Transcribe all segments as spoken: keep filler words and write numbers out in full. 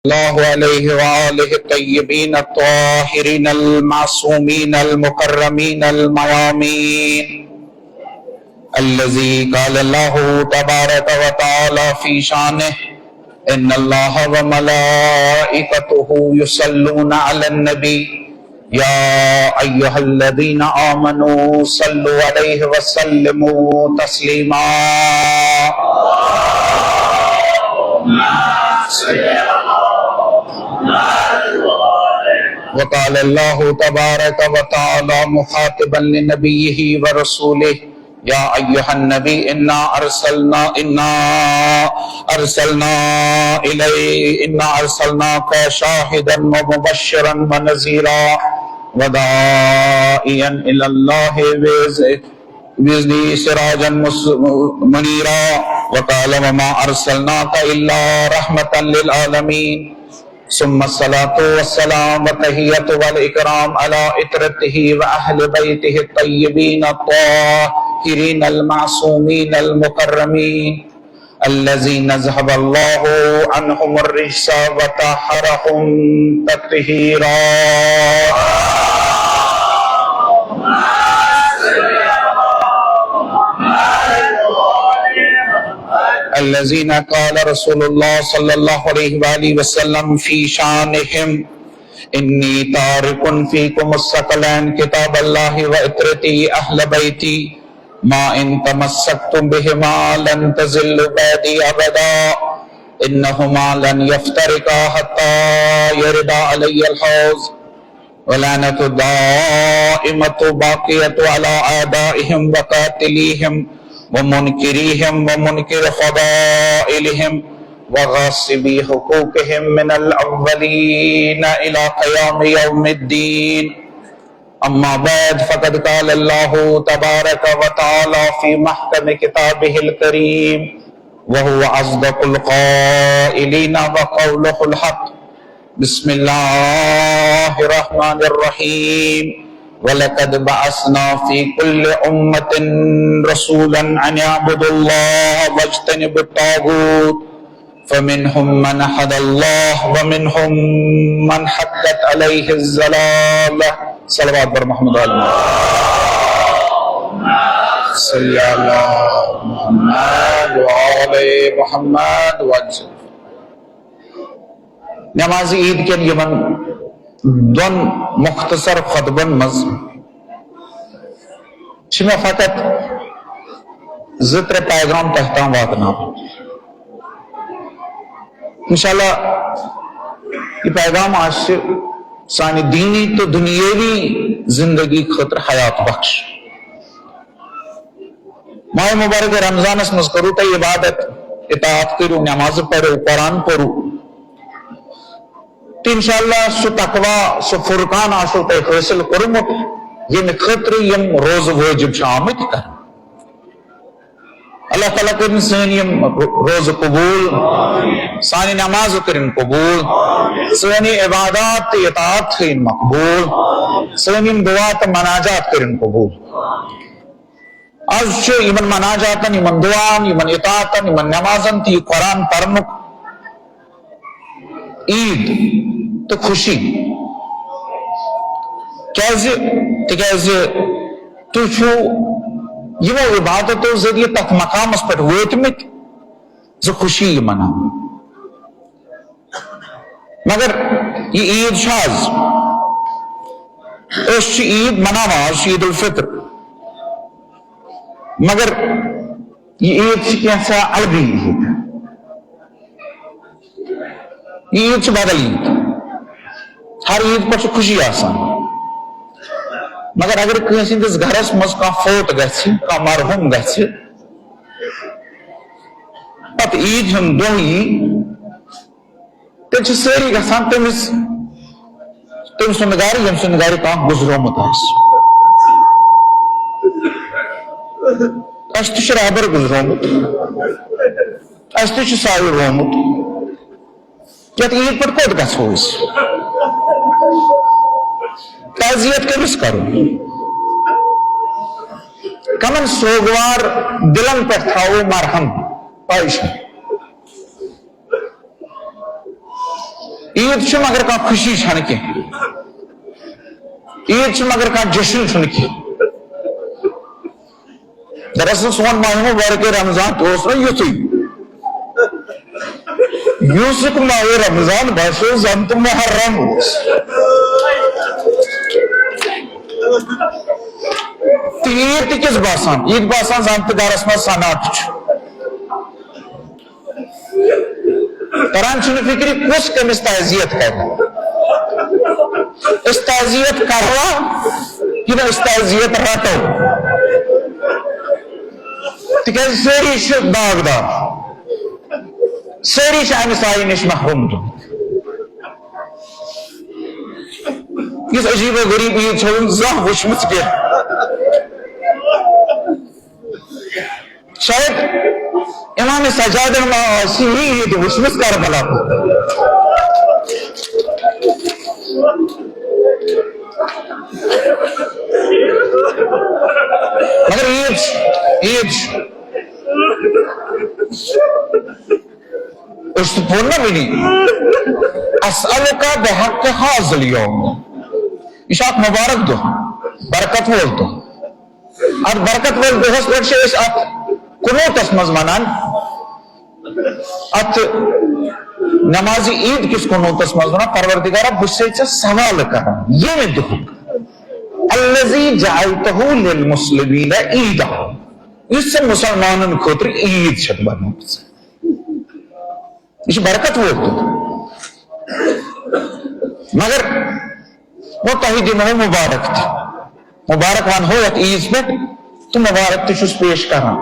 الله عليه وآله الطيبين الطاهرين المعصومين المكرمين الميامين، الذي قال الله تبارك وتعالى في شانه: إن الله وملائكته يصلون على النبي، يا أيها الذين آمنوا صلوا عليه وسلموا تسليما. وقال الله تبارك وتعالى مخاطبا لنبيه ورسوله: يا أيها النبي إنا أرسلنا إنا أرسلنا إلي إنا أرسلناك شاهدا ومبشرا ونذيرا وداعيا إلى الله بإذ- بإذنه سراجا مس- منيرا. وقال: وما أرسلناك إلا رحمة للعالمين. ثم الصلاة والسلام والتحية والإكرام على عترته وأهل بيته الطيبين الطاهرين المعصومين المكرمين، الذين أذهب الله عنهم الرجس وطهرهم تطهيرا. الذين قال رسول الله صلى الله عليه وآله وسلم في شانهم: إني تارك فيكم الثقلين كتاب الله وعترتي أهل بيتي، ما إن تمسكتم بهما لن تضلوا بعدي أبدا، إنهما لن يفترقا حتى يردا علي الحوض، ولعنة دائمة باقية على أعدائهم وقاتليهم ومنكريهم ومنكر فضائلهم وغاصبي حقوقهم من الأولين إلى قيام يوم الدين. أما بعد، فقد قال الله تبارك وتعالى في محكم كتابه الكريم، وهو أصدق القائلين وقوله الحق: بسم الله الرحمن الرحيم. ولقد بعثنا في كل أمة رسولا أن اعبدوا الله واجتنبوا الطاغوت، فمنهم من هدى الله ومنهم من حقت عليه الضلالة. صلوات بر محمد آل محمد. صل على محمد وآل محمد وسلم. نماز عید کٮ۪ن یِمن دۄن مختصر خطبن منٛز چھِ مےٚ فقط زٕ ترٛےٚ پیغام تۄہہِ تام واتناوٕنۍ۔ انشاءاللہ یہِ پیغام آسہِ سانہِ دینی تہٕ دُنیٲوی زندگی خٲطرٕ حیات بخش۔ ماہِ مبارک رمضانس منٛز کٔرِو تۄہہِ عبادت، اطاعت کٔرِو، نمازٕ پٔرِو، قرآن پٔرِو۔ تہٕ انشاءاللہ سُہ تقوی، سُہ فرقان آسو تۄہہِ حٲصِل کوٚرمُت، ییٚمہِ خٲطرٕ یِم روزٕ وٲجِب چھِ آمٕتۍ کرنہٕ۔ اللہ تعالیٰ کٔرِن سٲنۍ یِم رو-، روزٕ قبوٗل، سانہِ نمازٕ کٔرِن قبوٗل، سٲنۍ عبادات تہٕ اطاعت تھٲیِن مقبوٗل، سٲنۍ یِم دعا تہٕ مناجات کٔرِن قبوٗل۔ آز چھُ یِمن مناجاتن، یِمن دُعاہن، یِمن اطاعتن، یِمن نمازن تہٕ یہِ قرآن پرنُک عیٖد تہٕ خوشی۔ کیازِ؟ تِکیازِ تُہۍ چھِو یِمو عبادتو ذٔریعہٕ تتھ مقامس پٮ۪ٹھ وٲتمٕتۍ زِ خوشی یہِ مناوٕنۍ۔ مگر یہِ عیٖد چھِ آز، أسۍ چھِ عیٖد مناوان، آز چھِ عید الفطر، مگر یہِ عیٖد چھِ کینٛژھا الگٕے عیٖد۔ یہِ عیٖد چھِ بدل عیٖد۔ ہر عیٖد پٮ۪ٹھ چھِ خوشی آسان، مگر اگر کٲنٛسہِ ہٕنٛدِس گرس منٛز کانٛہہ فوت گژھِ، کانٛہہ مرحوم گژھِ، پتہٕ عیٖد ہُنٛد دۄہ یی، تیٚلہِ چھِ سٲری گژھان تٔمِس، تٔمۍ سُنٛد گرٕ، ییٚمۍ سُنٛد گرِ کانٛہہ گُزریومُت آسہِ۔ اَسہِ تہِ چھُ رہبر گُزریومُت، اَسہِ تہِ چھُ سایہِ رومُت۔ یَتھ عیٖد پٮ۪ٹھ کوٚت گژھو أسۍ؟ تعزیت کٔمِس کرو؟ کمن سوگوار دِلن پٮ۪ٹھ تھاوو مرہم؟ پاے چھےٚ۔ عیٖد چھِ مگر کانٛہہ خوشی چھَنہٕ کینٛہہ۔ عیٖد چھِ مگر کانٛہہ جشن چھُنہٕ کینٛہہ۔ دراصل سون ماہِ مبارک رمضان تہِ اوس نہ یُتھُے، یُس ماہِ رمضان باسیو زن تہٕ محرم اوس۔ تہٕ عیٖد تہِ کِژھ باسان؟ عیٖد باسان زن تہٕ گرس منٛز سناٹہٕ چھُ۔ تران چھُنہٕ فِکرِ کُس کٔمِس تعزیت کرِ۔ أسۍ تعزیت کروا کِنہٕ أسۍ تعزیت رٹو؟ تِکیازِ سٲری چھِ داغدار، سٲری چھِ امہِ سایہِ نِش محروم گٔمٕتۍ۔ یُس عجیب و غریب عیٖد چھو نہٕ زانٛہہ وٕچھمٕژ کینٛہہ۔ شاید امام سجادن ما آسہِ یہِ عیٖد وٕچھمٕژ کربلا۔ مگر عیٖد چھِ، عیٖد چھِ۔ أسۍ تہِ پوٚر نہ وٕنی، "اسألک بحق هذا اليوم"۔ یہِ چھُ اکھ مُبارک دۄہ، برکت وول دۄہ۔ اتھ برکت وٲلۍ دۄہس پٮ۪ٹھ چھِ أسۍ اتھ قنوتس منٛز ونان، اتھ نماز عیٖد کِس قنوتس منٛز ونان، "پروردگارا، بہٕ چھُسے ژےٚ سوال کران ییٚمہِ دۄہُک، الذی جعلتہ للمسلمین عیدا، یُس ژےٚ مُسلمانن خٲطرٕ عیٖد چھکھ بنٲومٕژ۔" یہِ چھُ برکت وول دۄہ۔ مگر وۄنۍ تۄہہِ دِمو مُبارک تہِ۔ مُبارک ونہو یتھ عیٖد پٮ۪ٹھ تہٕ مُبارک تہِ چھُس پیش کران۔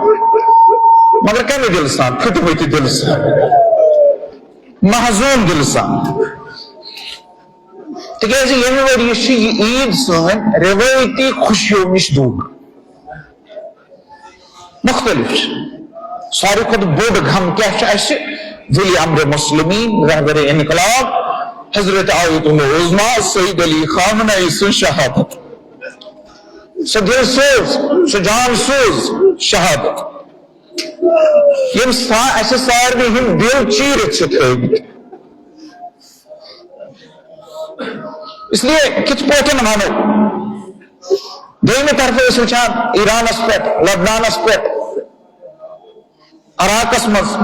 مگر کمہِ دِلہٕ سان؟ پھٕٹمٕتہِ دِلہٕ سان۔ محزوٗن دِلہٕ سان۔ تِکیازِ ییٚمہِ ؤرۍ یہِ چھِ یہِ عیٖد سٲنۍ رِوٲیتی خوشیو نِش دوٗر۔ مُختٔلِف چھِ۔ ساروی کھۄتہٕ بوٚڑ غم کیٛاہ چھُ اَسہِ؟ ولی امر مسلمین، رہبر انقلاب، حضرت آیت اللہ عظمیٰ سید علی خامنہ ای سٕنٛز شہادت۔ سۄ دِل سوز، سۄ جان سوز شہادت۔ یِم سا-، اَسہِ سارنٕے ہٕنٛدۍ دِل چیٖرِتھ چھِ تھٲومٕتۍ۔ اس لیے کِتھ پٲٹھۍ وَنو؟ دوٚیمہِ طرفہٕ ٲسۍ وٕچھان ایرانس پٮ۪ٹھ، لبنانس پٮ۪ٹھ، عراقس منٛز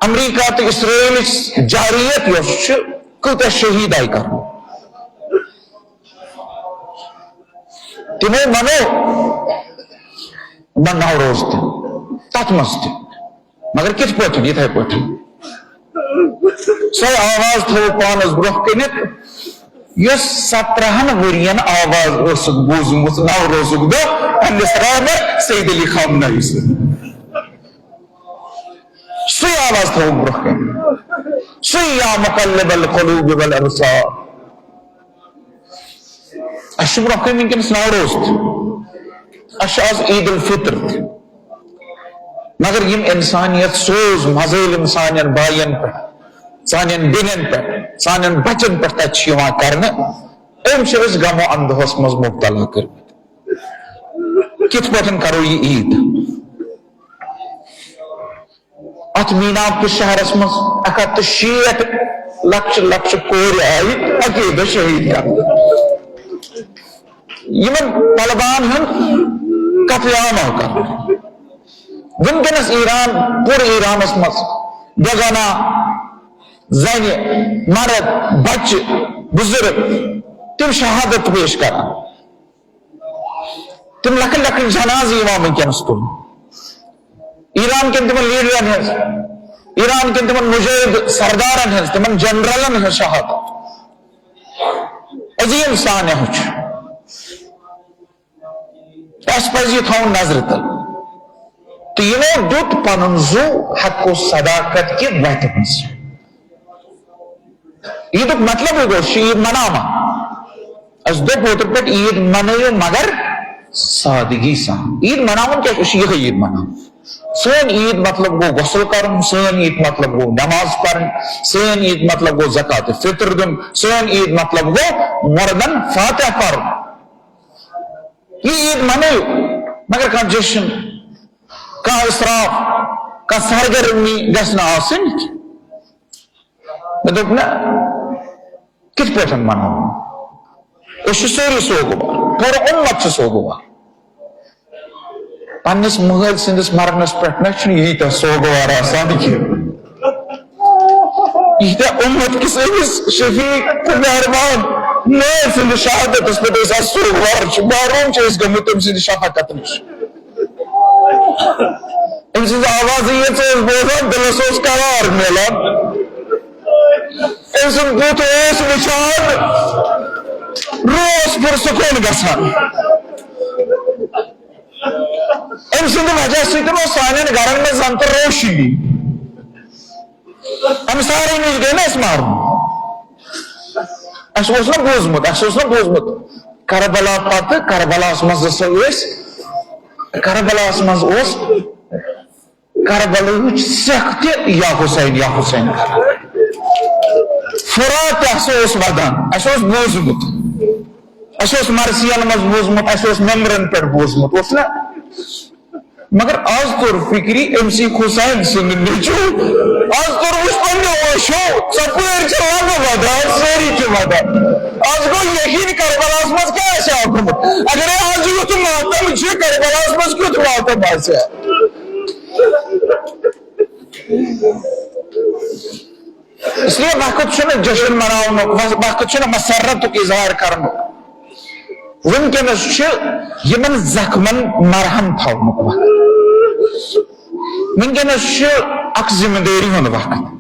امریکہ تہٕ اسرائیلٕچ جارحیت یۄس چھِ، کۭتیاہ شہیٖد آیہِ کرنہٕ۔ تِمو منو نہ نوروز تہِ، تتھ منٛز تہِ، مگر کِتھ پٲٹھۍ؟ یِتھے پٲٹھۍ۔ سۄے آواز تھٲوٕکھ پانس برونٛہہ کٔنٮ۪تھ، یۄس سترہن ؤرین آواز ٲسٕکھ بوٗزمٕژ نوروزُک دۄہ پننِس رہبر سید علی خامنہ ای سٕنٛز۔ سُے آواز تھٲوٕکھ برونٛہہ کَنہِ۔ سُے یا مقلب القلوب والابصار۔ اَسہِ چھُ برونٛہہ کَنہِ وٕنکیٚنَس نوروز تہِ۔ اَسہِ چھُ آز عید الفطر تہِ۔ مگر یِم اِنسانیت سوز مَزٲلۍ یِم سانٮ۪ن بایَن پٮ۪ٹھ، سانٮ۪ن بیٚنٮ۪ن پٮ۪ٹھ، سانٮ۪ن بَچَن پٮ۪ٹھ تَتہِ چھِ یِوان کَرنہٕ، أمۍ چھِ أسۍ غم و اندوہَس منٛز مُبتلا کٔرمٕتۍ۔ کِتھ پٲٹھۍ کَرو یہِ عید؟ اتھ میناپ کِس شہرس منٛز اکھ ہتھ تہٕ شیٹھ لچھ لچھ کورِ آیہِ اکے دۄہ شہید کرنہٕ۔ یِمن طلباہن ہُنٛد قتل عام آو کرنہٕ۔ وٕنکیٚنس ایران، پوٗرٕ ایرانس منٛز بے گناہ زنہِ، مرد، بچہِ، بزرگ تِم شہادت پیش کران۔ تِم لۄکٕٹۍ لۄکٕٹۍ جنازٕ یِوان وٕنکیٚنس تُلنہٕ۔ ایران کٮ۪ن تِمن لیڈرن ہٕنٛز، ایران کٮ۪ن تِمن مجاہد سردارن ہٕنٛز، تِمن جنرلن ہٕنٛز شہادت عظیم سانحہ چھُ۔ اَسہِ پَزِ یہِ تھاوُن نظرِ تل۔ تہٕ یِمو دیُت پنُن زُو حق و صداقت کہِ وتہِ منٛز۔ عیٖدُک مطلب گوٚو، چھِ عیٖد مناوان۔ اَسہِ دوٚپ اوترٕ پٮ۪ٹھ، عیٖد منٲیِو مگر سادگی سان۔ عیٖد مناوُن کیٛاہ چھُ؟ أسۍ چھِ یِہوٚے عیٖد مناوان۔ سٲنۍ عیٖد مطلب گوٚو غسل کَرُن، سٲنۍ عیٖد مطلب گوٚو نماز پَرٕنۍ، سٲنۍ عیٖد مطلب گوٚو زکات فطر دیُن، سٲنۍ عیٖد مطلب گوٚو مردن فاتحہ پَرُن۔ یہِ عیٖد منٲیِو، مگر کانٛہہ جشن، کانٛہہ اِسراف، کانٛہہ سرگرمی گژھِ نہٕ آسٕنۍ۔ مےٚ دوٚپ، نہ، کِتھ پٲٹھۍ مَناوو؟ أسۍ چھِ سٲری سوگوار، پوٗرٕ اُمت چھُ سوگوار۔ پننِس مٲلۍ سٕنٛدِس مرنس پٮ۪ٹھ نہ چھُنہٕ ییٖتیٛاہ سوگوار آسان کینٛہہ، ییٖتیٛاہ اُمت کِس أمِس شفیق تہٕ مہربان مٲلۍ سٕنٛدِس شہادتس پٮ۪ٹھ أسۍ آز سوگوار چھِ، محروم چھِ أسۍ گٔمٕتۍ تٔمۍ سٕنٛدِ شفقت نِش۔ أمۍ سٕنٛز آواز ییٚلہِ ژٕ اوس بوزان، دِلس اوس قرار میلان۔ أمۍ سُنٛد بُتھ اوس وٕچھان، روح اوس پُرسکوٗن گژھان۔ أمۍ سٕنٛدِ وجہ سۭتۍ اوس سانٮ۪ن گرن منٛز زن تہٕ روشنی۔ أمۍ سارے نِش گٔے نہ أسۍ مارُن۔ اَسہِ اوس نہ بوٗزمُت، اَسہِ اوس نہ بوٗزمُت کربلا پتہٕ، کربلاہس منٛز ہسا ٲسۍ، کربلاہس منٛز اوس کربلہٕچ سٮ۪کھ تہِ یا حسین، یا حسین۔ فرات تہِ ہسا اوس ودان، اَسہِ اوس بوٗزمُت، اَسہِ اوس مرثین منٛز بوٗزمُت، اَسہِ اوس ممبرن پٮ۪ٹھ بوٗزمُت، اوس نہ؟ مگر آز توٚر فکرِ أمۍ سٕے حسین سُنٛد نیٚچو۔ آز توٚر وٕچھ پننیو أچھو، ژۄپٲرۍ چھِ لَبہٕ وَدان، سٲری چھِ وَدان۔ آز گوٚو یقیٖن کربلاہَس منٛز کیٛاہ آسہِ ہا گوٚمُت۔ اگرے آز یُتھ ماتم چھُ، کربلاہَس منٛز کیُتھ ماتم آسہِ ہا؟ اس لیے وقت چھُنہٕ جشن مناونُک، وق-، وقت چھُنہٕ مسرتُک اظہار کرنُک۔ وٕنکیٚنس چھُ یِمن زخمن مرہم تھاونُک وقت۔ وٕنکیٚنس چھُ اکھ ذمہ دٲری ہُنٛد وقت۔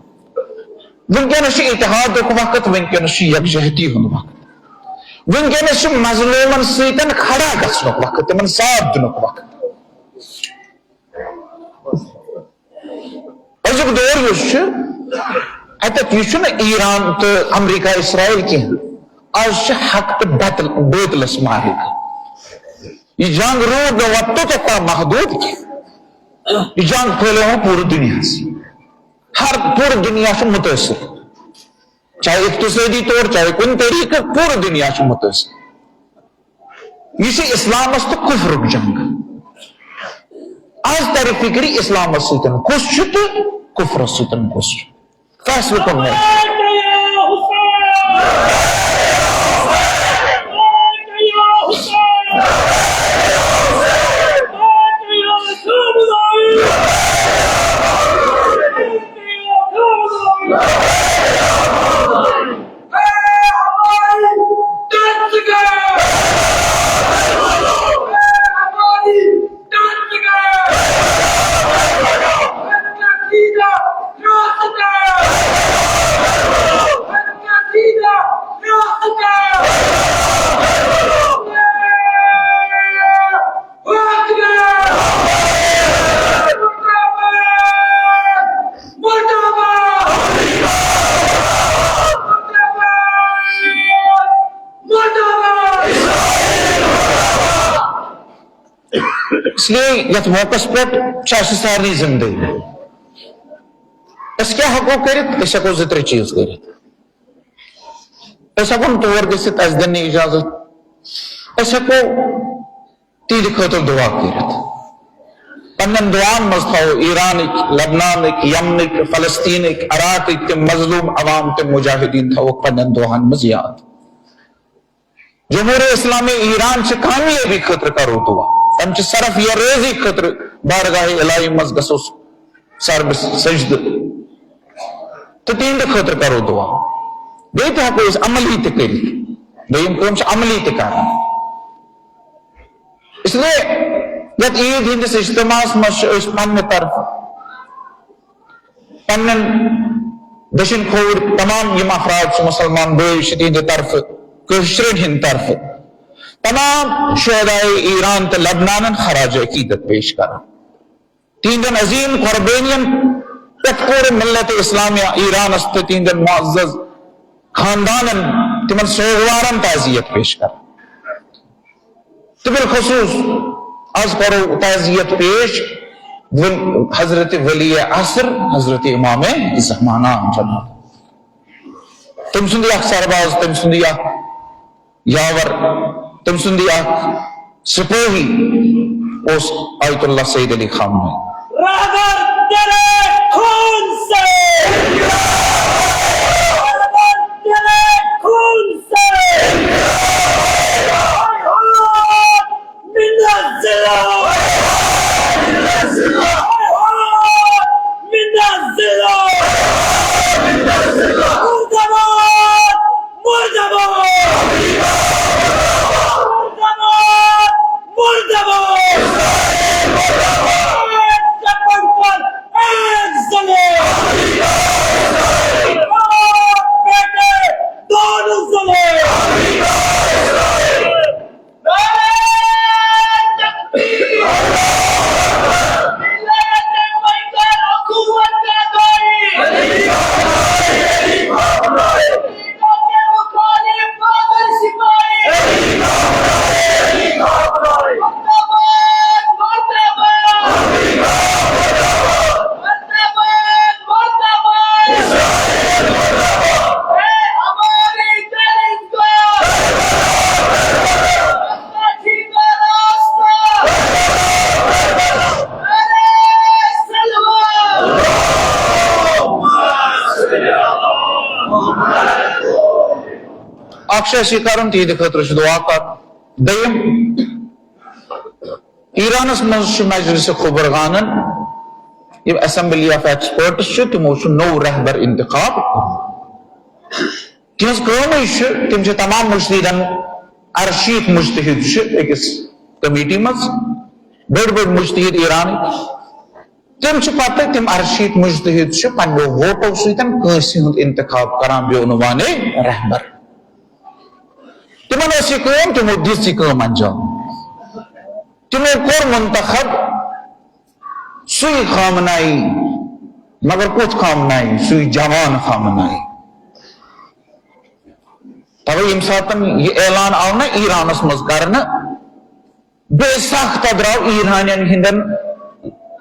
وٕنکیٚنس چھُ اتحادُک وقت، وٕنکیٚنس چھُ یکجہتی ہُنٛد وقت۔ وٕنکیٚنس چھُ مظلومن سۭتۍ کھڑا گژھنُک وقت، تِمن ساتھ دِنُک وقت۔ أزیُک دور یُس چھُ، اَتٮ۪تھ یہِ چھُنہٕ ایران تہٕ امریکہ اسرائیل کینٛہہ۔ آز چھِ حق تہٕ بطل-، باطلس معرکہٕ۔ یہِ جنگ روٗد نہٕ وۄنۍ توٚتتھ تام محدوٗد کینٛہہ۔ یہِ جنگ پھٔہلیو وۄنۍ پوٗرٕ دُنیاہس۔ ہر پوٗرٕ دُنیا چھُ مُتٲثر، چاہے اقتصٲدی طور، چاہے کُنہِ طریٖقہٕ، پوٗرٕ دُنیا چھُ مُتٲثر۔ یہِ چھِ اسلامس تہٕ کفرُک جنگ۔ از ترِ فکرِ اسلامس سۭتۍ کُس چھُ تہٕ کفرس سۭتۍ کُس چھُ۔ فیصلہٕ کُن وٲتۍ۔ اس لیے یتھ موقعس پٮ۪ٹھ چھِ اَسہِ سارنٕے ذمہٕ دٲری۔ أسۍ کیٛاہ ہٮ۪کو کٔرِتھ؟ أسۍ ہٮ۪کو زٕ ترٛےٚ چیٖز کٔرِتھ۔ أسۍ ہٮ۪کو نہٕ تور گٔژھِتھ، اَسہِ دِن نہٕ اجازت۔ أسۍ ہٮ۪کو تِہنٛدِ خٲطرٕ دُعا کٔرِتھ۔ پننٮ۪ن دُعاہن منٛز تھاوو ایرانٕکۍ، لبنانٕکۍ، یمنٕکۍ، فلسطینٕکۍ، عراقٕکۍ تِم مظلوم عوام، تِم مجاہدین تھاووکھ پننٮ۪ن دُعاہن منٛز یاد۔ جمہوریہ اسلامی ایران چہِ کامیٲبی خٲطرٕ کرو دُعا، تمہِ چہِ شرف یا رٲضی خٲطرٕ بارگاہ الہی منٛز گژھو سر سجدٕ تہٕ تِہنٛدِ خٲطرٕ کرو دُعا۔ بیٚیہِ تہِ ہٮ۪کو أسۍ عملی تہِ کٔرِتھ، بیٚیہِ یِم کٲم چھِ عملی تہِ کرٕنۍ۔ اس لیے یتھ عید ہٕنٛدِس اجتماعس منٛز چھِ أسۍ پننہِ طرفہٕ، پننٮ۪ن دٔچھِنۍ کھووٕرۍ تمام یِم افراد چھِ، مسلمان بٲے چھِ، تِہنٛدِ طرفہٕ، کٲشرٮ۪ن ہٕنٛدِ طرفہٕ تمام شہدائے ایران تہٕ لبنانن خراج عقیدت پیش کران۔ تِہنٛدٮ۪ن عظیم قربٲنین پٮ۪ٹھ پوٗرٕ ملت اسلامیہ ایرانس تہٕ تِہنٛدٮ۪ن معزز خاندانن، تِمن سوگوارن تعزیت پیش کران۔ تہٕ بالخصوص آز کرو تعزیت پیش ول-، حضرت ولی عصر، حضرت امام زمانہ جناب۔ تٔمۍ سُنٛدٕے اکھ سرباز، تٔمۍ سُنٛدٕے اکھ یاور، تٔمۍ سُنٛدٕے اکھ سپٲہی اوس آیت اللہ سید علی خامنہٕ۔ رہبر تیرے خون سے، اکھ چھُ اَسہِ یہِ کَرُن، تِہنٛدِ خٲطرٕ چھُ دُعا کَرُن۔ دوٚیِم، ایرانس منٛز چھُ مجلس خبرگانن، یِم اسمبلی آف ایکسپرٹس چھِ، تِمو چھُ نوٚو رہبر انتخاب کوٚرمُت۔ تِہنٛز کٲمٕے چھِ، تِم چھِ تمام مجتہدن، ارشیٖتھ مجتہد چھِ أکِس کمیٹی منٛز، بٔڑۍ بٔڑۍ مجتہد ایرانٕکۍ۔ تِم چھِ پتہٕ، تِم ارشیٖتھ مجتہد چھِ پننیو ووٹو سۭتۍ کٲنٛسہِ ہُنٛد انتخاب کران بے عنوانے رہبر۔ تِمن ٲس یہِ کٲم، تِمو دِژ یہِ کٲم انجام۔ تِمو کوٚر منتخب سُے خامنائی، مگر کُس خامنائی؟ سُے جوان خامنائی۔ توے ییٚمہِ ساتہٕ یہِ اعلان آو نہ ایرانس منٛز کرنہٕ، بے ساختہ درٛاو ایرانین ہٕنٛدٮ۪ن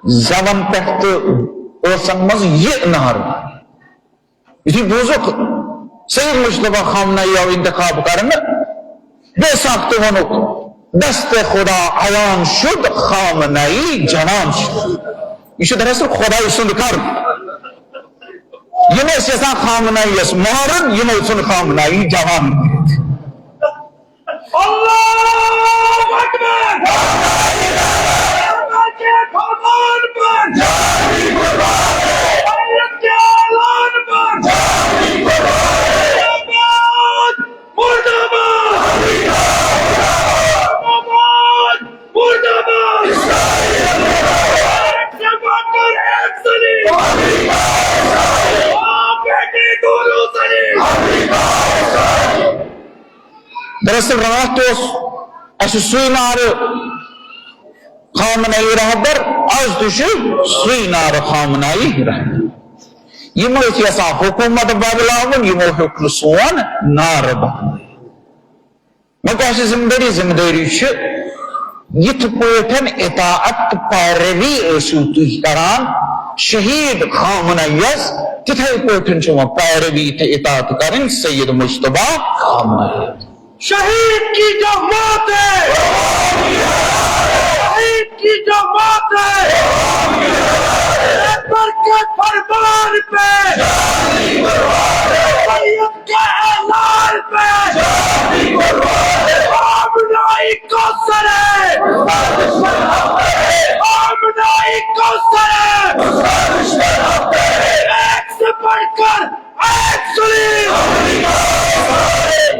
زبن پٮ۪ٹھ تہٕ ٲسن منٛز یہِ نعرٕ۔ یُتھُے بوٗزُکھ سید مجتبیٰ خامنائی آو انتخاب کرنہٕ، بے ساختہٕ ووٚنُکھ، "دست خدا عیان شد، خامنائی جوان شد۔" یہِ چھُ دراصل خداے سُنٛد کرُن۔ یِم ٲسۍ یژھان خامنائی یَس مارُن، یِمو ژھُن خامنائی جوان کٔرِتھ۔ اللہ اکبر! اللہ کے فرمان پر! شہید کے اعلان پر! زندہ باد! مردہ باد! مردہ باد! مردہ باد! ایک سے بڑھ کر ایک سلیم! باپ بیٹے دونوں سلیم! دراصل راتھ تہِ اوس اَسہِ سُے نعرٕ خامنائی رہبر، از تہِ چھُ سُے نعرٕ خامنائی رہبر۔ یِم ٲسۍ یژھان حکومت بدلاوُن، یِمو ہیوٚک نہٕ سون نعرٕ بدلٲوِتھ۔ مگر اَسہِ ذمہٕ دٲری، ذمہٕ دٲری چھِ یِتھ پٲٹھۍ اطاعت تہٕ پیروی ٲسِو تُہۍ کران شہید خامنہ یَس، تِتھے پٲٹھۍ چھِ وۄنۍ پیروی تہٕ اطاعت کرٕنۍ سید مجتبیٰ خامنہ یَس۔ شہید کی جو موت ہے، شہید کی جو موت ہے، رہبر کے فرمان پہ، سید کے اعلان پہ، خامنائی کو سر ہے، خامنائی کو سر ہے، ایک سے بڑھ کر ایک سلیم،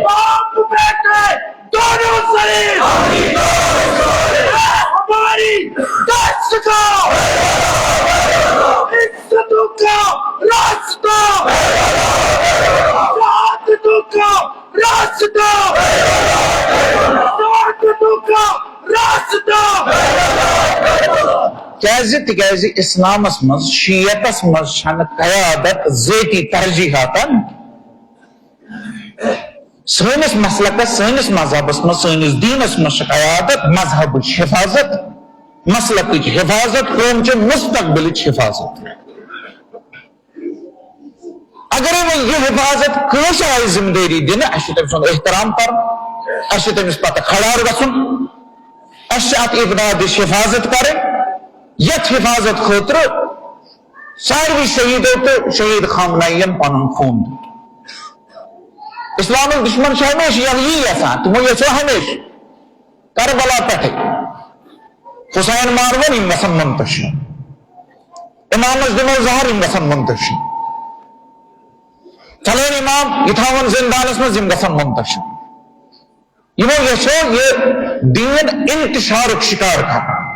باپ بیٹے دونوں سلیم، ہماری دست کا، عزتوں کا راستہ، شہادتوں کا راستہ، شہادتوں کا راستہ۔ کیازِ؟ تِکیازِ اسلامس منٛز، شیعتس منٛز چھنہٕ قیادت ذٲتی ترجیحاتن۔ سٲنِس مسلکس، سٲنِس مذہبس منٛز، سٲنِس دیٖنس منٛز چھِ قیادت مذہبٕچ حفاظت، مسلکٕچ حفاظت، قوم چہِ مستقبلٕچ حفاظت۔ اگرے وۄنۍ یہِ حفاظت کٲنٛسہِ آیہِ ذمہٕ دٲری دِنہٕ، اَسہِ چھُ تٔمۍ سُنٛد احترام کرُن، اَسہِ چھُ تٔمِس پتہٕ کھڑار گژھُن، اَسہِ چھِ اَتھ امدادٕچ حفاظت کرٕنۍ، یَتھ حفاظت خٲطرٕ ساروی شہیدو تہٕ شہید خامنائی ین پنُن خوٗن دیُت۔ اسلامٕکۍ دُشمن چھِ ہمیشہِ یہِ یی یژھان، تِمو یژھو ہمیشہِ کربلا پٮ۪ٹھے حسین مارون، یِم گژھن منتشر، امامس دِمو زہر، یِم گژھن منتشر، فلٲنۍ امام یہِ تھاوون زندانس منٛز، یِم گژھن منتشر۔ یِمو یژھو یہِ دیٖن انتشارُک شکار کرُن۔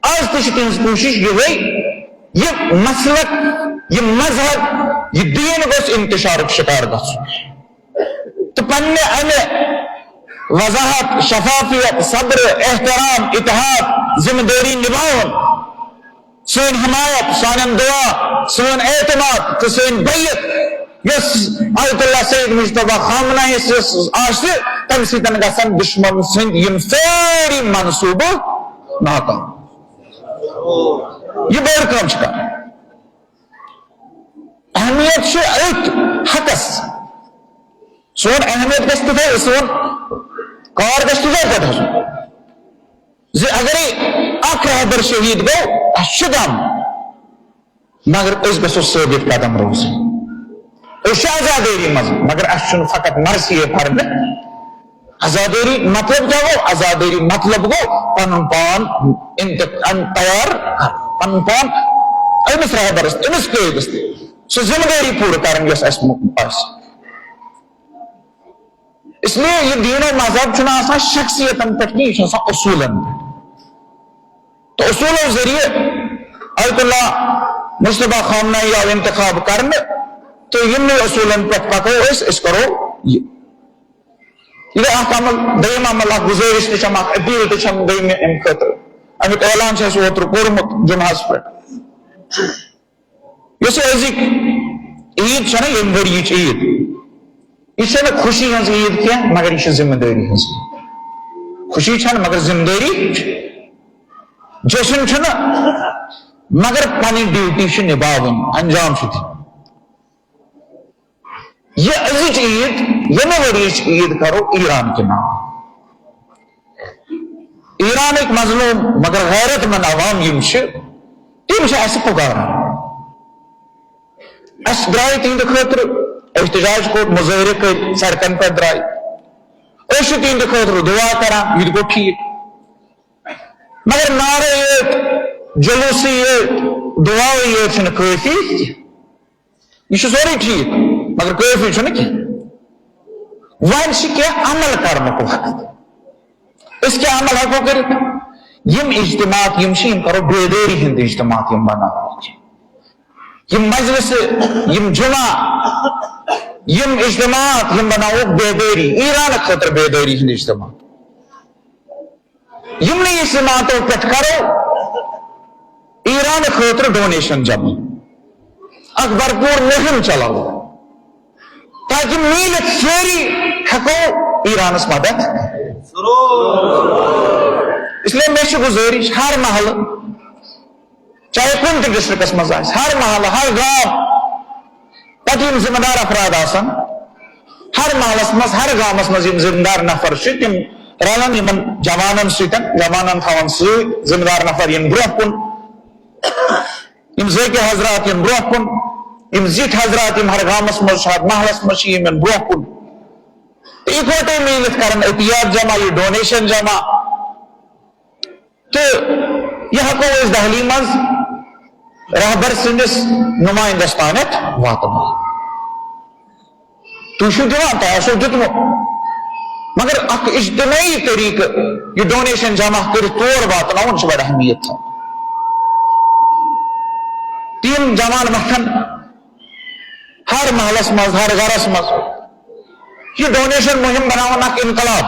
آز تہِ چھِ تِہنٛز کوٗشش یِہوٚے، یہِ مسلک، یہِ مذہب، یہِ دیٖن گوٚژھ انتشارُک شکار گژھُن۔ تہٕ پننہِ امہِ وضاحت، شفافیت، صبر، احترام، اتحاد، ذمہ دٲری نباوُن، سٲنۍ حمایت، سانٮ۪ن دعا، سون اعتماد تہٕ سٲنۍ بیعت، یۄس آیت اللہ سید مجتبیٰ خامنہ یَس آسہِ، تَمہِ سۭتۍ گژھن دُشمن سٕنٛدۍ یِم سٲری منصوٗبہٕ ناکام۔ یہِ بٔڑ کٲم چھِ کرٕنۍ۔ اہمیت چھِ أتھۍ حقس۔ سون اہمیت گژھِ تِتھے، سون کار گژھِ تِتھے پٲٹھۍ آسُن۔ زِ اگرے اکھ رہبر شہید گوٚو، اسہِ چھُ غم، مگر أسۍ گژھو ثٲبت قدم روزٕنۍ۔ أسۍ چھِ عزادٲری منٛز، مگر اَسہِ چھُنہٕ فقط مرثیے پرنہٕ۔ عزادٲری مطلب کیٛاہ گوٚو؟ عزادٲری مطلب گوٚو پنُن پان انت-، ان-، تیار کرُن، پنُن پان أمِس رہبرس، أمِس قٲیدس، سُہ ذمہٕ دٲری پوٗرٕ کرٕنۍ یۄس اَسہِ مُ-، آسہِ۔ اس لیے یہِ دیٖن و مذہب چھُنہٕ آسان شخصیتن پٮ۪ٹھ کینٛہہ، یہِ چھُ آسان اصوٗلن پٮ۪ٹھ۔ تہٕ اصوٗلو ذٔریعہٕ آیت اللہ مجتبیٰ خامنہ ای آو انتخاب کرنہٕ، تہٕ یِمنٕے اصوٗلن پٮ۪ٹھ پکو أسۍ، أسۍ کرو یہِ۔ یہِ گٔے اکھ عمل۔ دوٚیِم عمل، اکھ گُزٲرِش تہِ چھم، اکھ اپیٖل تہِ چھم دوٚیمہِ امہِ خٲطرٕ۔ امیُک اعلان چھُ اَسہِ اوترٕ کوٚرمُت جمعہس پٮ۪ٹھ۔ یۄس یہِ أزِکۍ عیٖد چھےٚ نہ، ییٚمہِ ؤریِچ عیٖد، یہِ چھےٚ نہٕ خوشی ہٕنٛز عیٖد کینٛہہ، مگر یہِ چھِ ذمہٕ دٲری ہٕنٛز۔ خوشی چھَنہٕ، مگر ذمہٕ دٲری چھِ۔ جشن چھُنہٕ، مگر پنٕنۍ ڈیوٹی چھِ نِباوٕنۍ، انجام چھُ دیُن۔ یہِ أزِچ عیٖد، ییٚمہِ ؤریِچ عیٖد کرو ایران کہِ ناو۔ ایرانٕکۍ مظلوم مگر غیرت مند عوام یِم چھِ، تِم چھِ اَسہِ پُکاران۔ اَسہِ درٛاے تِہنٛدِ خٲطرٕ، احتجاج کوٚر، مظٲہرٕ کٔرۍ، سڑکن پٮ۪ٹھ درٛاے۔ أسۍ چھِ تِہنٛدِ خٲطرٕ دُعا کران، یہِ تہِ گوٚو ٹھیٖک۔ مگر نعرٕ یٲتۍ، جلوٗسٕے یٲتۍ، دُعاے یٲتۍ چھِنہٕ کٲفی۔ یہِ چھُ سورُے ٹھیٖک، مگر کٲفی چھُنہٕ کینٛہہ۔ وۄنۍ چھِ کینٛہہ عمل کرنُک وقت۔ أسۍ کیٛاہ عمل ہٮ۪کو کٔرِتھ؟ یِم اجتماعات یِم چھِ، یِم کرو بیدٲری ہٕنٛدۍ اجتماعات، یِم بناوو۔ یِم مجلسہٕ، یِم جمعہ، یِم اجتماعات، یِم بناوو بیدٲری، ایران خٲطرٕ بیدٲری ہٕنٛدۍ اجتماعات۔ یِمنٕے اجتماعاتو پٮ۪ٹھ کرو ایران خٲطرٕ ڈونیشن جمع، اکھ بھرپوٗر مُہِم چلاوو، تاکہِ میٖلِتھ سٲری ہٮ۪کو ایرانس مدد۔ اس لیے مےٚ چھِ گُزٲرِش، ہر محلہٕ، چاہے کُنہِ تہِ ڈسٹرکٹس منٛز آسہِ، ہر محلہٕ، ہر گام، تتہِ یِم ذمہٕ دار افراد آسن، ہر محلس منٛز، ہر گامس منٛز یِم ذمہٕ دار نفر چھِ، تِم رلن یِمن جوانن سۭتۍ، جوانن تھاون سۭتۍ، ذمہٕ دار نفر یِن برونٛہہ کُن، یِم ذٲکر حضرات یِن برونٛہہ کُن، یِم زِٹھۍ حضرات یِم ہر گامس منٛز چھِ، ہر محلس منٛز چھِ، یِم یِن برونٛہہ کُن۔ تہٕ اِکوٹے میٖلِتھ کرن عطیات جمع، یہِ ڈونیشن جمع۔ تہٕ یہِ ہٮ۪کو أسۍ دہلی منٛز رہبر سٕنٛدِس نُمٲیِندَس تامَتھ واتنٲوِتھ۔ تُہۍ چھِو دِوان، تۄہہِ آسیو دیُتمُت، مگر اکھ اجتمٲعی طریٖقہٕ یہِ ڈونیشن جمع کٔرِتھ تور واتناوُن چھُ بڑٕ اہمیت تھاوُن۔ تِم جوان وۄتھن ہر محلس منٛز، ہر گرس منٛز، یہِ ڈونیشن مُہِم بناوُن اکھ انقلاب۔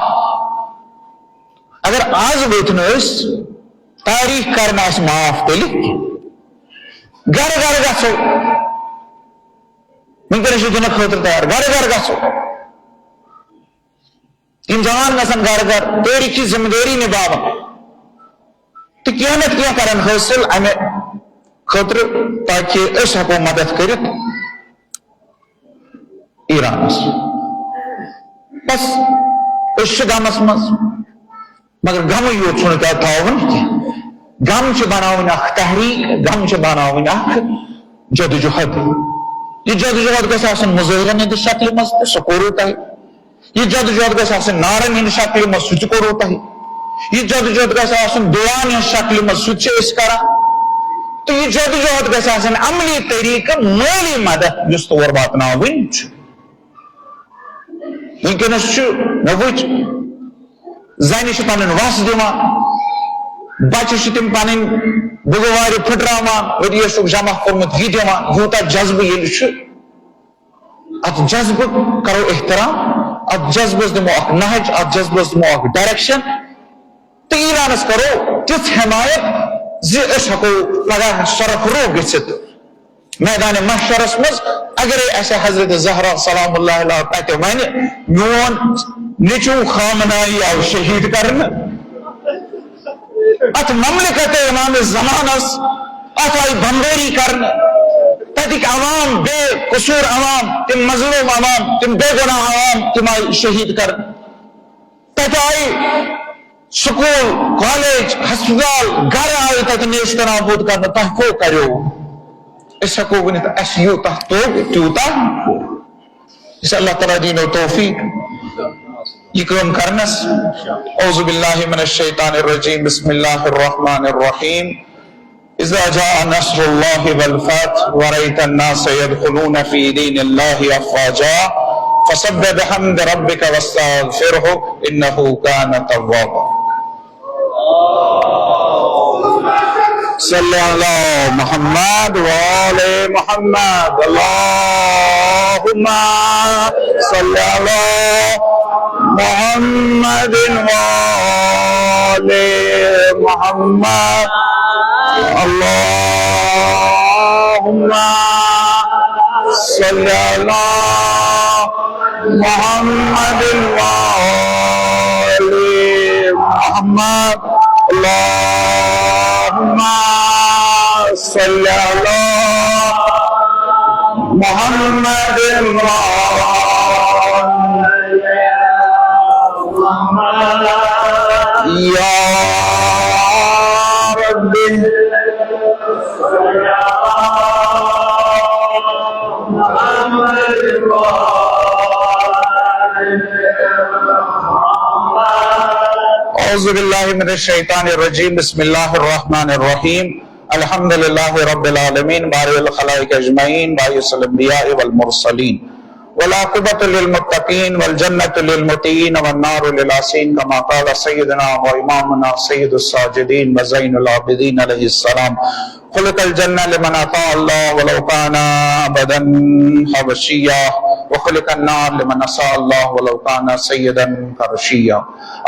اگر آز وٲتۍ نہٕ أسۍ، تاریخ کرِ نہٕ اَسہِ معاف تیٚلہِ کینٛہہ۔ گرٕ گرٕ گژھو، وٕنکیٚنس چھِ دِنہٕ خٲطرٕ تیار، گرٕ گرٕ گژھو۔ یِم جوان گژھن گرٕ گرٕ تٲریخی ذمہٕ دٲری نِباوان تہٕ کینٛہہ نتہٕ کینٛہہ کرن حٲصِل امہِ خٲطرٕ، تاکہِ أسۍ ہٮ۪کو مدد کٔرِتھ ایرانس۔ بس، أسۍ چھِ غمس منٛز، مگر غمٕے یوت چھُنہٕ تۄہہِ تھاوُن کینٛہہ۔ غم چھِ بناوٕنۍ اکھ تحریٖک، غم چھِ بناوٕنۍ اکھ جدوجہد۔ یہِ جدوجہد گژھِ آسُن مظٲہرن ہٕنٛدِ شکلہِ منٛز تہِ، سُہ کوٚروٕ تۄہہِ۔ یہِ جدوجہد گژھِ آسٕنۍ نعرن ہٕنٛدِ شکلہِ منٛز، سُہ تہِ کوٚروٕ تۄہہِ۔ یہِ جدوجہد گژھِ آسُن دُعاہن ہٕنٛز شکلہِ منٛز، سُہ تہِ چھِ أسۍ کران۔ تہٕ یہِ جدوجہد گژھِ آسٕنۍ عملی طریٖقہٕ، مٲلی مدد یُس تور واتناوٕنۍ چھُ۔ وٕنکیٚنس چھُ، مےٚ وٕچھ، زنہِ چھِ پنٕنۍ وس دِوان، بچہِ چھِ تِم پنٕنۍ بُگوارِ پھٕٹراوان، ؤرۍ یَسُک جمع کوٚرمُت یہِ دِوان، یوٗتاہ جذبہٕ ییٚلہِ چھُ، اتھ جذبہٕ کرو احترام، اتھ جذبس دِمو اکھ نہج، اتھ جذبس دِمو اکھ ڈائریکشن، تہٕ ایرانس کرو تِژھ حمایت زِ أسۍ ہٮ۪کو پگاہ سرخرو گٔژھِتھ میدان محشرس منٛز۔ اگرے اسہِ حضرت زہرا سلام اللہ علیہا تتہِ ونہِ، میون نیٚچو خامنائی آو شہید کرنہٕ، اتھ مملکت امام زمانس، اتھ آیہِ بمبٲری کرنہٕ۔ تتِکۍ عوام، بے قصور عوام، تِم مظلوم عوام، تِم بے گناہ عوام، تِم آیہِ شہید کرنہٕ۔ تتہِ آیہِ سکول، کالج، ہسپتال، گرٕ آیہِ تتہِ نیست نابود کرنہٕ۔ تۄہہِ کیٛاہ کریو؟ أسۍ ہٮ۪کو ؤنِتھ، اسہِ یوٗتاہ توٚگ، تیوٗتاہ کوٚر۔ یُس اللہ تعالیٰ دِنو توفیق یہِ کٲم کرنس۔ اعوذ باللہ من الشیطان الرجیم، بسم اللہ الرحمن الرحیم۔ اذا جاء نصر الله والفتح ورأيت الناس يدخلون في دين الله أفواجا فسبح بحمد ربك واستغفره إنه كان توابا۔ صل على محمد وآل محمد۔ اللهم صل على محمد وآل محمد۔ اللهم صل على محمد وآل محمد۔ اللهم صل على محمد وآل محمد۔ يا رب، أعوذ بالله من الشيطان الرجيم، بسم الله الرحمن الرحيم، الحمد لله رب العالمين، بارئ الخلائق أجمعين، باعث الأنبياء والمرسلين، والعاقبة للمتقين، والجنة للمطيعين، والنار للعاصين، كما قال سيدنا وإمامنا سيد الساجدين وزين العابدين عليه السلام: خلق الجنة لمن أطاع الله ولو كان عبدا حبشيا، وخلق النار لمن عصى الله ولو كان سيدا قرشيا۔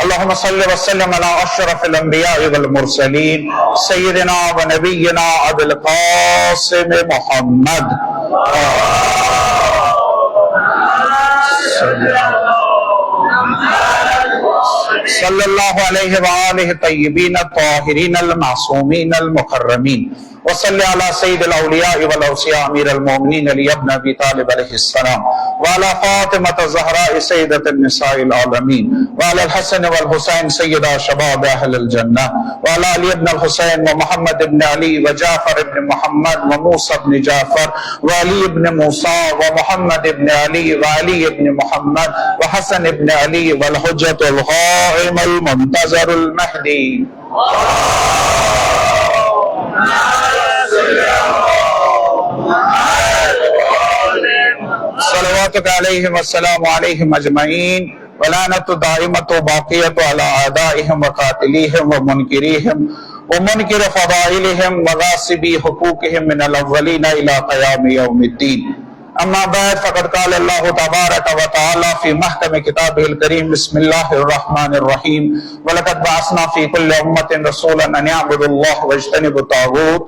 اللهم صل وسلم على أشرف الأنبياء والمرسلين سيدنا ونبينا أبي القاسم محمد۔ صلى الله عليه وآله الطيبين الطاهرين المعصومين المكرمين۔ وصل على سيد الأولياء والأوصياء أمير المؤمنين علي بن أبي طالب عليه السلام، وعلى فاطمة الزهراء سيدة النساء العالمين، وعلى الحسن والحسين سيدا شباب أهل الجنة، وعلى علي بن الحسين ومحمد بن علي وجعفر بن محمد وموسى بن جعفر وعلي بن موسى ومحمد بن علي وعلي بن محمد وحسن بن علي والحجة القائم المنتظر المهدي۔ صلواتك عليهم والسلام عليهم أجمعين، ولعنة دائمة باقية على أعدائهم وقاتليهم ومنكريهم ومنكر فضائلهم وغاصبي حقوقهم من الأولين إلى قيام يوم الدين۔ أما بعد، فقد قال الله تبارك وتعالى في محكم كتابه الكريم: بسم الله الرحمن الرحيم، ولقد بعثنا في كل أمة رسولا أن اعبدوا الله واجتنبوا الطاغوت،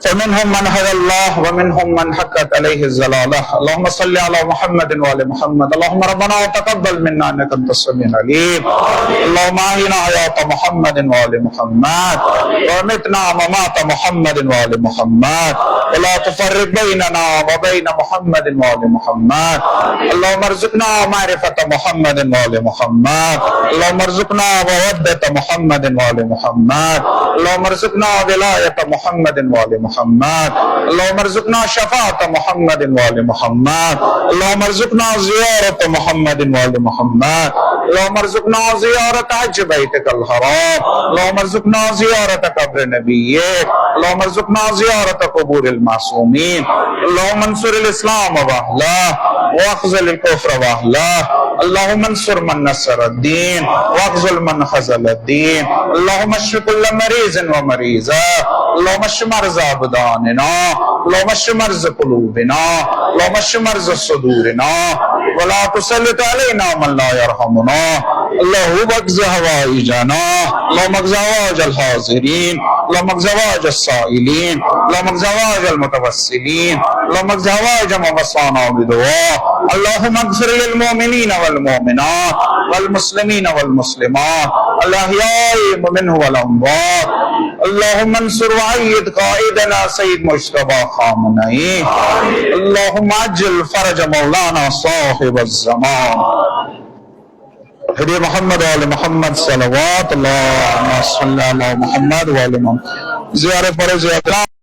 فمنهم من هدى الله ومنهم من حقت عليه الضلالة۔ اللهم صل على محمد وآل محمد۔ اللهم ربنا تقبل منا إنك أنت السميع العليم۔ اللهم أحينا حياة محمد وآل محمد، وأمتنا ممات محمد وآل محمد، ولا تفرق بيننا وبين محمد وآل محمد۔ اللهم ارزقنا معرفة محمد وآل محمد۔ اللهم ارزقنا مودة محمد وآل محمد۔ اللهم ارزقنا ولاية محمد وآل محمد۔ اللهم ارزقنا شفاعة محمد وآل محمد۔ اللهم ارزقنا زيارة محمد وآل محمد۔ اللهم ارزقنا زيارة حج بيتك الحرام۔ اللهم ارزقنا زيارة قبر نبيك۔ اللهم ارزقنا زيارة قبور المعصومين۔ اللهم انصر الإسلام وأهله، واخذل الكفر وأهله۔ اللهم انصر من نصر الدين، واخذل من خذل الدين۔ اللهم اشف كل مريض ومريضة۔ اللهم اشف مرضى أبداننا۔ اللهم اشف مرضى قلوبنا۔ اللهم اشف مرضى صدورنا۔ ولا تسلط علينا من لا يرحمنا۔ اللهم اقض حوائجنا۔ اللهم اقض حوائج الحاضرين۔ اللهم اقض حوائج السائلين۔ اللهم اقض حوائج المتوسلين۔ اللهم اقض حوائج من وصانا بدعاء۔ اللهم اغفر للمؤمنين والمؤمنات والمسلمين والمسلمات الأحياء منهم والأموات۔ اللهم انصر وأيد قائدنا سيد مجتبى خامنئي۔ اللهم عجل فرج مولانا صاحب الزمان۔ هدي محمد وآل محمد، صلوات، اللهم صل على محمد وآل محمد۔ زيارة فرض زيارة